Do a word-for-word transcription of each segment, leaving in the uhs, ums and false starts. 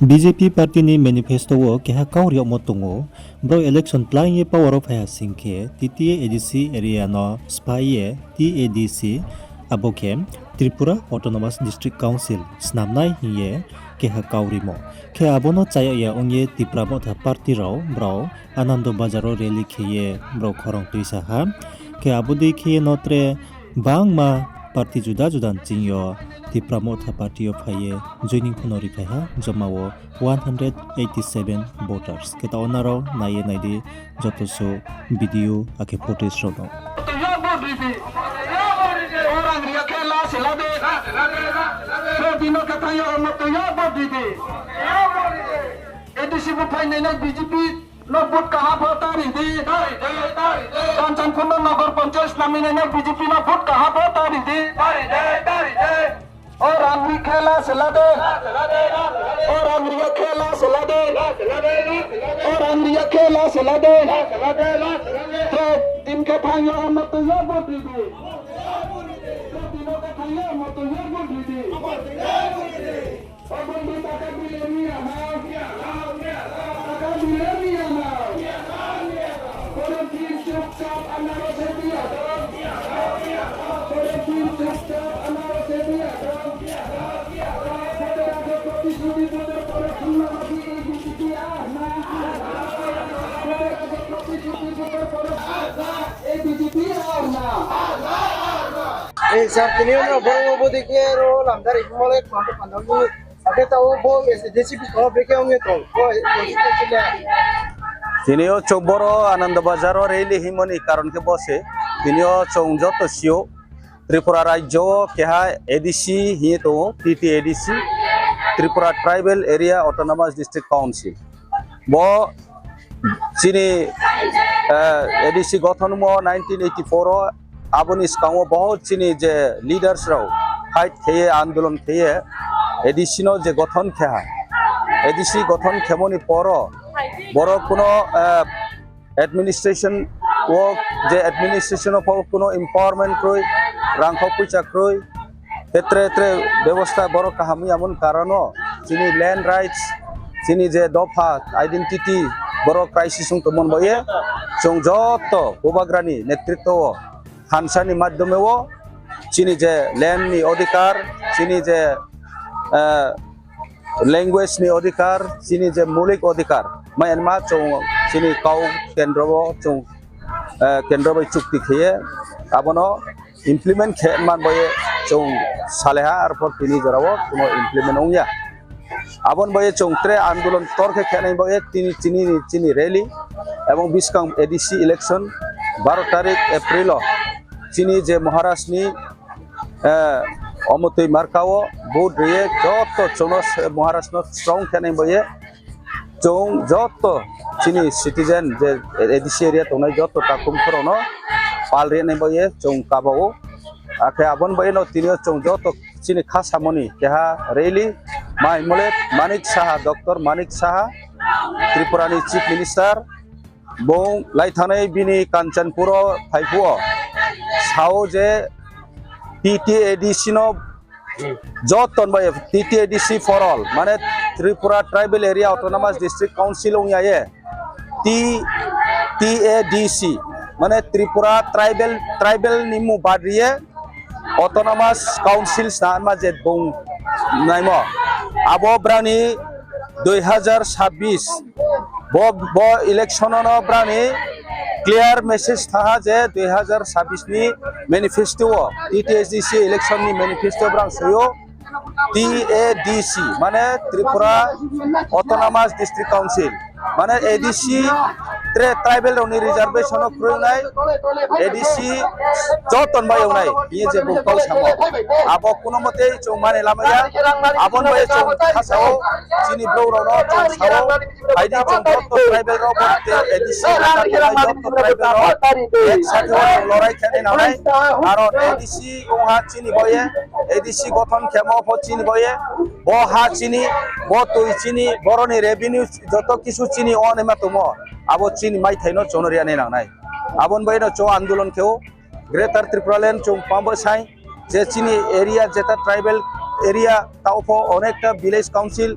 B J P party ni manifesto wo keha kau ri yagmo tong ou, brao election tlang ye power wo phai ha sing khe, T T A A D C area no sphái ye T A D C, abo khe Tripura Autonomous District Council snam nai hing ye keha kau rimo. Khe abo no chaya ya ong ye Tipra Motha party rao brao Anando Bazar wo rally khe ye brao khorang tuisa ha. Khe abo dei khe ye no tre bangma party juda juda ni ching yo Tipra Motha party yo phai ye joining pho no ri phai ha, joma wo one hundred eighty seven voters. Khe taoh wo nrao nai ye nai di joto suh video akhe footage rao no. A D C bo phai nai nai B J P no vote kaha pho ta ri di. Kanchanpur no Nagar Panchayat snam nai nai B J P no vote kaha pho ta ri di. O rang ri khela se la de. O rang ri khela se la de. O rang ri khela se la de. Tre tin khe thanng yo, omo tui yo vote ri di. Tre tin khe thanng yo, omo tui yo vote ri di. Ei sir, tini yo no boro wo bodei khe ro lamdari mole kmang khe pandao ni. Akhe taoh bo S D C bskang wo bekhe ong ye tong. Bo constituency le. Tini yo chung boro Anando Bazar wo rally hingmo ni karon khe bo se. Tini yo chung joto si ou, Tripura rajyo wo keha A D C hing ye tong ou, T T A D C, Tripura Tribal Area Autonomous District Council. Bo chini, eh, A D C gothonmo nineteen eighty four wo, abo ni skang wo bohot chini je leaders rao fight khe ye, andolon khe ye, A D C no je gothon khe ha, A D C gothon khemo ni por wo, boro kuno, eh, administration wo, je administration wo pho kuno empowerment kroi, rangkhau poicha kroi, khe tre tre bebostha boro kaham ya mon karon wo, chini land rights, chini je dopha identity, boro crisis ong tongmo ni baoh ye, chung joto bubagra ni netritwo wo, thansa ni madhyome wo, chini je land ni odhikar, chini je, eh, language ni odhikar, chini je moulik odhikar, mai anma chung chini kau kendro wo chung, eh, kendro bai chukti khe ye, abo no implement khe man baoh ye chung salai ha, arphuh tini jora wo kuno implement ong ya. Abo ni baoh ye chung tre andolon ktor khe khe nai baoh ye tini, chini, chini rally, ebong buskang A D C election baro tarik April wo chini je Maharaj ni, eh, omotoi marka wo vote ri ye joto chung no se-, Maharaj no strong khe nai baoh ye chung joto chini citizen je A D C area tongnai joto takhum pho rao no pal ri nai baoh ye chung kaba ou. Akhe abo ni baoh ye no tini yo chung joto chini khasamo ni keha rally, mai mole Manik Saha, Doctor Manik Saha, Tripura ni Chief Minister, bung lai thanngnai bini Kanchanpur wo phai phuh wo, sa ou je T T A D C no joto ni baoh ye, T T A D C for all, mane Tripura Tribal Area Autonomous District Council ong ya ye, T, T A D C, mane Tripura Tribal, Tribal ni mmung bad ri ye, Autonomous Council snama je bung naimo. Abo brao ni dui hazar sabbis, bo, bo election no brao ni clear message tha ha je dui hazar sabbis ni manifesto wo, T T A D C election ni manifesto brao soi ou, T A D C, mane Tripura Autonomous District Council, mane A D C, tre tribal rao ni reservation no kroi nai, A D C joto ni baoh ye ong nai, hing ye je bung kau samo. Abo kuno motei chung mani lamai ya, abo ni baoh ye chung khasa ou, chini brouh rao no chung sa ou, phai di chung joto tribal rao bo te A D C joto tribal rao ek sathe wo chung lorai khe nai nang nai, karon A D C ong ha chini baoh ye, A D C gothon khemo pho chini baoh ye, bo ha chini, bo toi chini, boro ni revenue joto kisu chini ong naima tongmo, abo chini maithai no chung no ri ya nai nang nai. Abo ni baoh ye no chung andolon khe ou, Greater Tipraland chung pambo sai, je chini area, jeta tribal area, taoh pho onekta village council,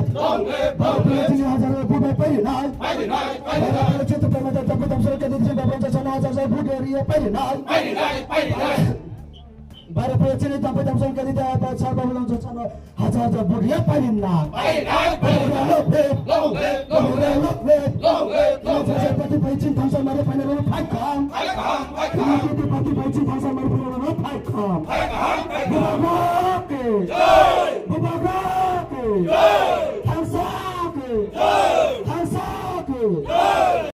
live. Baro phailai chini hajar hajar vote pai ri nai. Baro phailai chini tuprai mata tangpai tangsa candidate Baburam Chakma no hajar hajar vote ri ye pai ri nai. Baro phailai chini tangpai tangsa candidate Baburam Chakma no hajar hajar vote ri ye pai ri nai. Long live, long live, long live, long live, long live. Party bai chini thansa mari phainai rao no phai kham. Party bai chini thansa mari phainai rao no phai kham.